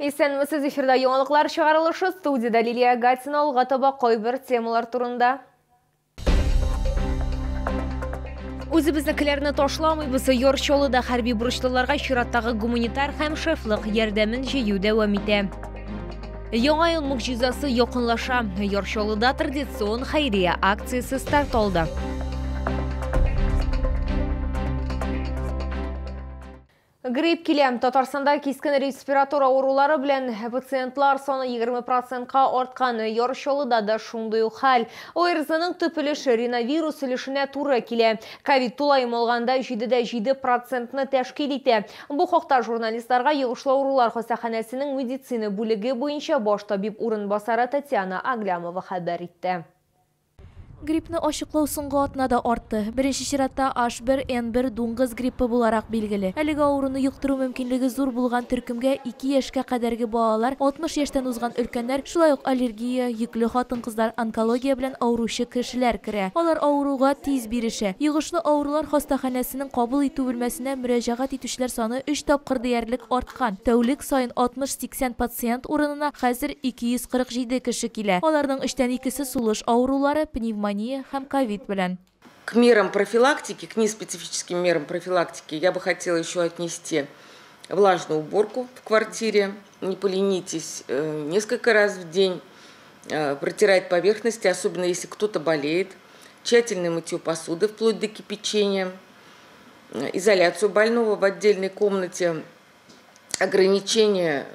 Исәнмесез, эфирда яңалыклар чыгарылышы, студияда Лилия Гатина. Алга таба кайбер темалар турында. Үзебезнекеләрне ташламыйбыз. Яр Чаллыда хәрби бурычлыларга чираттагы гуманитар һәм шефлык ярдәмен җыю дәвам итә. Яңа ел могҗизасы якынлаша. Яр Чаллыда традицион хәйрия акциясе старт алды. Грипп килә. Татарстанда кискен респиратор авырулары белән пациентлар саны 20%-ка арткан. Яр Чаллыда да шундый ук хәл. ОРЗның төп өлеше риновирус өлешенә туры килә. Ковид тулаем алганда 7,7%-ны тәшкил итә. Бу хакта журналистларга йогышлы авырулар хастаханәсенең медицина бүлеге буенча баш табиб урынбасары Татьяна Аглямова хәбәр итте. Гриппны ачыклау соңгы атнада артты. Беренче чиратта H1N1 дуңгыз гриппы буларак билгеле. Әлеге авыруны йоктыру мөмкинлеге зур булган төркемгә 2 яшькә кадәрге балалар, 60 яшьтән узган өлкәннәр, шулай ук аллергия, йөкле хатын-кызлар, онкология белән авыручы кешеләр керә. Алар авыруга тиз бирешә. Йогышлы авырулар хастаханәсенең кабул итү бүлмәсенә мөрәҗәгать итүчеләр саны 3 тапкыр диярлек арткан. Тәүлек саен 60-80 пациент урынына хәзер 247 кеше килә. Аларның 2/3 сулыш авырулары, пневмония һәм ковид белән. К мерам профилактики, к неспецифическим мерам профилактики я бы хотела еще отнести влажную уборку в квартире. Не поленитесь несколько раз в день протирать поверхности, особенно если кто-то болеет. Тщательное мытье посуды вплоть до кипячения, изоляцию больного в отдельной комнате, ограничение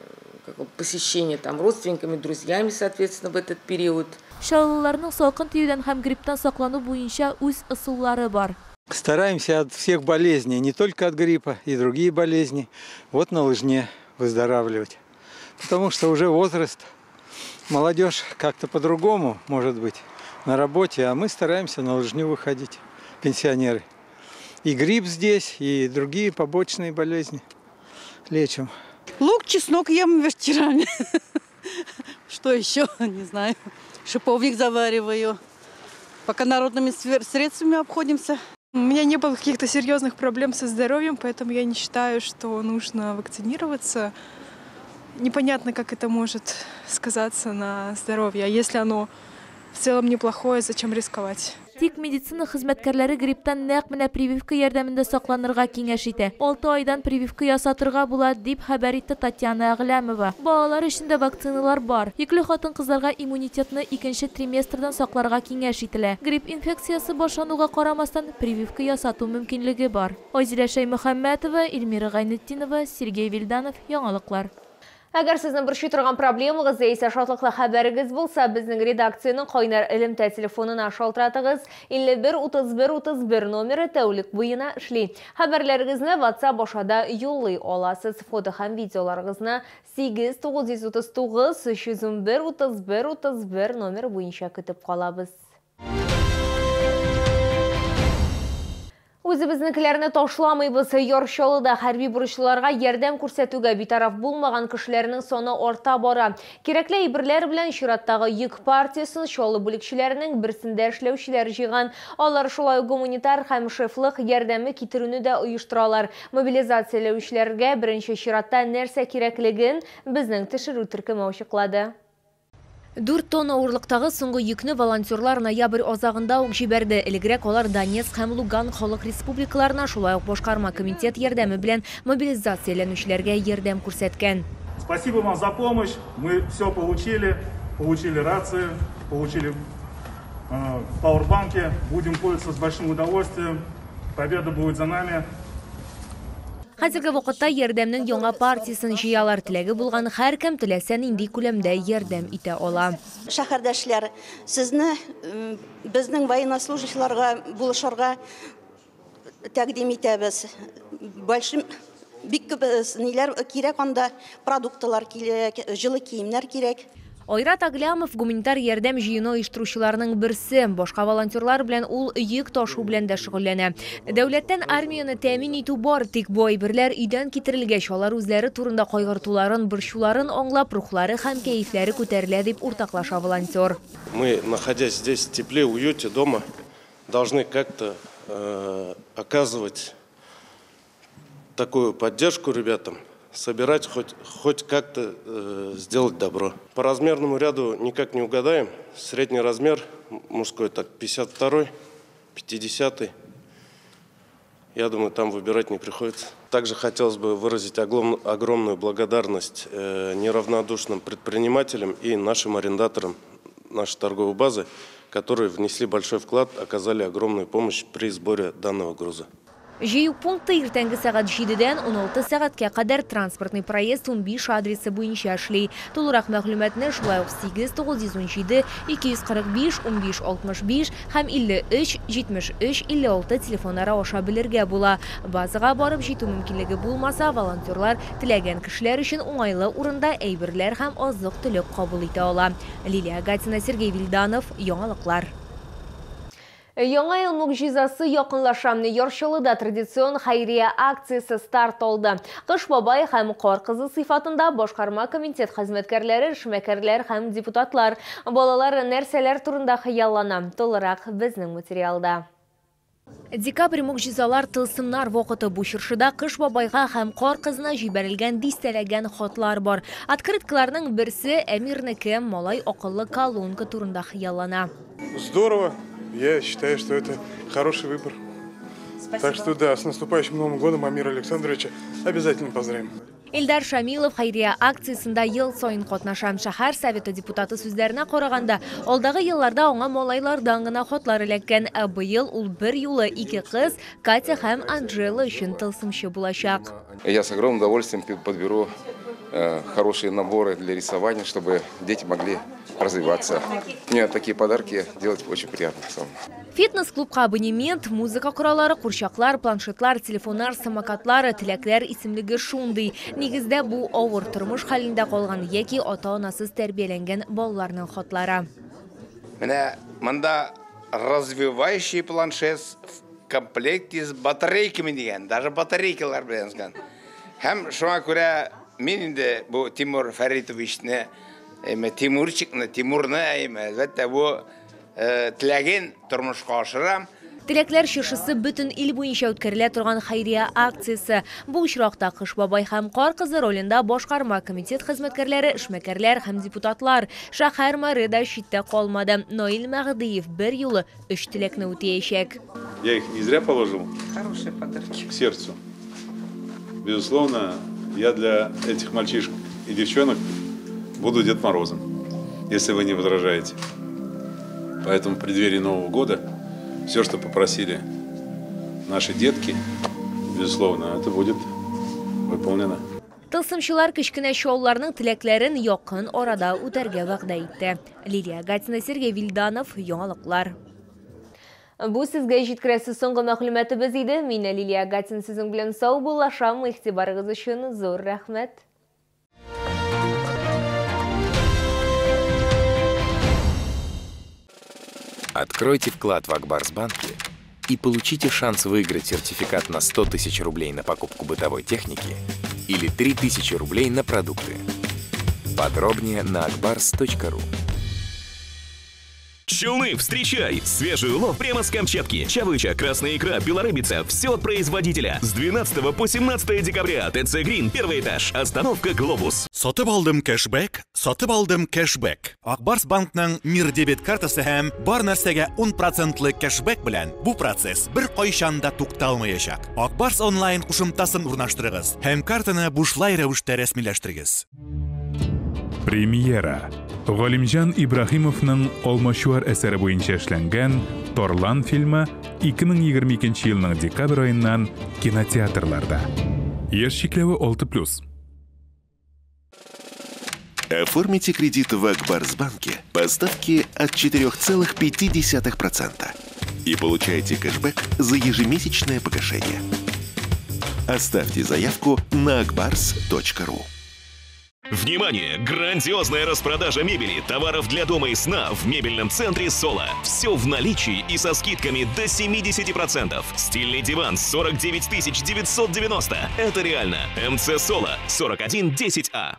посещения там родственниками, друзьями, соответственно, в этот период. Чаллыларның салкын тиюдән һәм грипптан саклану буенча үз ысуллары бар. Стараемся от всех болезней, не только от гриппа, и другие болезни, вот на лыжне выздоравливать. Потому что уже возраст, молодежь как-то по-другому, может быть, на работе, а мы стараемся на лыжню выходить, пенсионеры. И грипп здесь, и другие побочные болезни лечим. Лук, чеснок ем вечерами. Что еще? Не знаю. Шиповник завариваю. Пока народными средствами обходимся. У меня не было каких-то серьезных проблем со здоровьем, поэтому я не считаю, что нужно вакцинироваться. Непонятно, как это может сказаться на здоровье. А если оно в целом неплохое, зачем рисковать? Тик медицина хезмәткәрләре грипптан нәкъ менә прививка ярдәмендә сакланырга киңәш итә. 6 айдан прививка ясатырга була, дип хәбәр итте Татьяна Аглямова. Балалар өчен дә вакциналар бар. Йөкле хатын-кызларга иммунитетны икенче триместрдан сакларга киңәш ителә. Грипп инфекциясе башлануга карамастан прививка ясату мөмкинлеге бар. Айзилә Шәймөхәммәтова, Эльмира Гайнетдинова, Сергей Вильданов, Яңалыклар. Әгәр сезнең борчый торган проблемагыз яисә шатлыклы хәбәрегез булса, безнең редакциянең кайнар элемтә телефонына шалтыратыгыз. 51 31 31 номеры тәүлек буена эшли. Хәбәрләрегезне WhatsApp аша да юллый аласыз. Фото һәм видеоларыгызны 8 939 311 31 31 номер буенча көтеп калабыз. Үзебезнекеләрне ташламыйбыз. Яр Чаллыда хәрби бурычлыларга ярдәм күрсәтүгә битараф булмаган кешеләрнең саны арта бара. Кирәкле әйберләр белән чираттагы йөк партиясен Чаллы бүлекчеләренең берсендә эшләүчеләр җыйган. Алар шулай ук гуманитар һәм шефлык ярдәме китерүне дә оештыралар. Мобилизацияләүчеләргә беренче чиратта нәрсә кирәклеген безнең төшерү төркеме ачыклады. 4 тонна авырлыктагы соңгы йөкне волонтерлар ноябрь азагында ук җибәрде. Элегрәк алар Донецк һәм Луганск халык республикаларына, шулай ук башкарма комитет ярдәме белән мобилизацияләнүчеләргә ярдәм күрсәткән. Спасибо вам за помощь. Мы все получили. Получили рации, получили пауэрбанки. Будем пользоваться с большим удовольствием. Победа будет за нами. Хәзерге вакытта ярдәмнең яңа партиясен җыялар. Теләге булган һәркем теләсә нинди күләмдә ярдәм итә ала. Шәһәрдәшләр, сезне безнең военнослужащийларга булышырга тәкъдим итәбез. Большим бик күп ниләр кирәк анда, продуктлар кирәк, җылы киемнәр кирәк. Айрат Аглямов гуманитар ярдәм җыены оештыручыларның берсе. Башка волонтерлар белән ул йөк ташу белән дә шөгыльләнә. Дәүләттән армияне тәэмин итү бар, тик бу әйберләр өйдән китерелгәч, алар үзләре турында кайгыртуларын, борчуларын аңлап, рухлары һәм кәефләре күтәрелә, дип уртаклаша волонтер. Мы, находясь здесь в тепле, уюте дома, должны как-то оказывать такую поддержку ребятам, собирать, хоть как-то сделать добро. По размерному ряду никак не угадаем. Средний размер мужской так 52-й, 50-й. Я думаю, там выбирать не приходится. Также хотелось бы выразить огромную благодарность неравнодушным предпринимателям и нашим арендаторам нашей торговой базы, которые внесли большой вклад, оказали огромную помощь при сборе данного груза. Җыю пункты иртәнге сәгать 7-дән 16 сәгатькә кадәр Транспортный проезд 15 адресы буенча эшли. Тулырак мәгълүматны шулай ук 8 917 245 15 65 һәм 53 73 56 телефоннары аша белергә була. Базага барып җитү мөмкинлеге булмаса, волонтерлар теләгән кешеләр өчен уңайлы урында әйберләр һәм азык-төлек кабул итә ала. Лилия Гатина, Сергей Вильданов, Яңалыклар. Яңа ел могҗизасы якынлаша. Яр Чаллыда традицион хәйрия акциясе старт алды. Кыш бабай һәм Кар кызы сыйфатында башкарма комитет хезмәткәрләре, эшмәкәрләр һәм депутатлар. Балалар нәрсәләр турында хыяллана? Тулырак безнең материалда. Декабрь могҗизалар, тылсымнар вакыты. Бу чыршыда Кыш бабайга һәм Кар кызына җибәрелгән дистәләгән хатлар бар. Открыткаларның берсе Әмирнеке, малай акыллы колонка турында хыяллана. Здорово. Я считаю, что это хороший выбор. Спасибо. Так что да, с наступающим Новым годом Амира Александровича обязательно поздравим. Илдар Шамилов хәйрия акциясендә ел саен катнаша. Шәһәр советы депутаты сүзләренә караганда, алдагы елларда аңа малайлардан гына хатлар эләккән. Ә быел ул бер юлы ике кыз, Катя һәм Анжела өчен тылсымчы булачак. Я с огромным удовольствием подберу хорошие наборы для рисования, чтобы дети могли развиваться. Мне такие подарки делать очень приятно. Фитнес-клубка абонемент, музыка кораллары, курчаклар, планшетлар, телефоннар, самокатлар, теләкләр исемлеге шундый. Нигездә бу авыр тормыш хәлендә калган яки ата-анасыз тәрбияләнгән балаларның хатлары. Менә монда развивающий планшет в комплекте с батарейками дигән, даже батарейкалар белән язган. Һәм шуңа күрә мин инде бу Тимур Фәритовичны, Тимурчикны, Тимурны, әлбәттә, бу теләген тормышка ашырам. Теләкләр чыршысы бөтен ил буенча үткәрелә торган хәйрия акциясе. Бу очракта Кыш бабай һәм Кар кызы ролендә башкарма комитет хезмәткәрләре, эшмәкәрләр һәм депутатлар. Шәһәр мэры да читтә калмады. Наил Мәгъдиев бер юлы өч теләкне үтәячәк. Я их не зря положил. Хорошие подарки. К сердцу. Безусловно, я для этих мальчишек и девчонок буду Дед Морозом, если вы не возражаете. Поэтому в преддверии Нового года все, что попросили наши детки, безусловно, это будет выполнено. Тылсымчылар кечкенә чаллыларның теләкләрен якын арада үтәргә вәгъдә итте. Лилия Гатина, Сергей Вильданов, Яңалыклар. Бу сезгә җиткерәсе соңгы мәгълүматыбыз иде. Мин Лилия Гатина сезнең белән саубуллашам. Игътибарыгыз өчен зур рәхмәт. Откройте вклад в Акбарсбанке и получите шанс выиграть сертификат на 100 тысяч рублей на покупку бытовой техники или 3000 рублей на продукты. Подробнее на akbars.ru. Челны, встречай! Свежий улов прямо с Камчатки. Чавыча, красная икра, белорыбица. Все от производителя. С 12 по 17 декабря. ТЦ Грин, первый этаж. Остановка Глобус. Сатып алдым кэшбэк, сатып алдым кэшбэк. Акбарс банкның Мир дебет картасы һәм бар нәрсәгә 10% кэшбэк белән бу процесс бер кайчан да тукталмаячак. Акбарс онлайн кушымтасын урнаштырыгыз һәм картаны бушлай рәвештә рәсмиләштерегез. Премьера. Галимҗан Ибраһимовның Алмачуар әсәре буенча эшләнгән Тарлан фильмы 2022 елның декабрь аеннан кинотеатрларда. Яшь чикләве 6+. Оформите кредит в Акбарсбанке по ставке от 4,5% и получайте кэшбэк за ежемесячное погашение. Оставьте заявку на akbars.ru. Внимание! Грандиозная распродажа мебели, товаров для дома и сна в мебельном центре «Соло». Все в наличии и со скидками до 70%. Стильный диван 49 990. Это реально. МЦ «Соло» 4110А.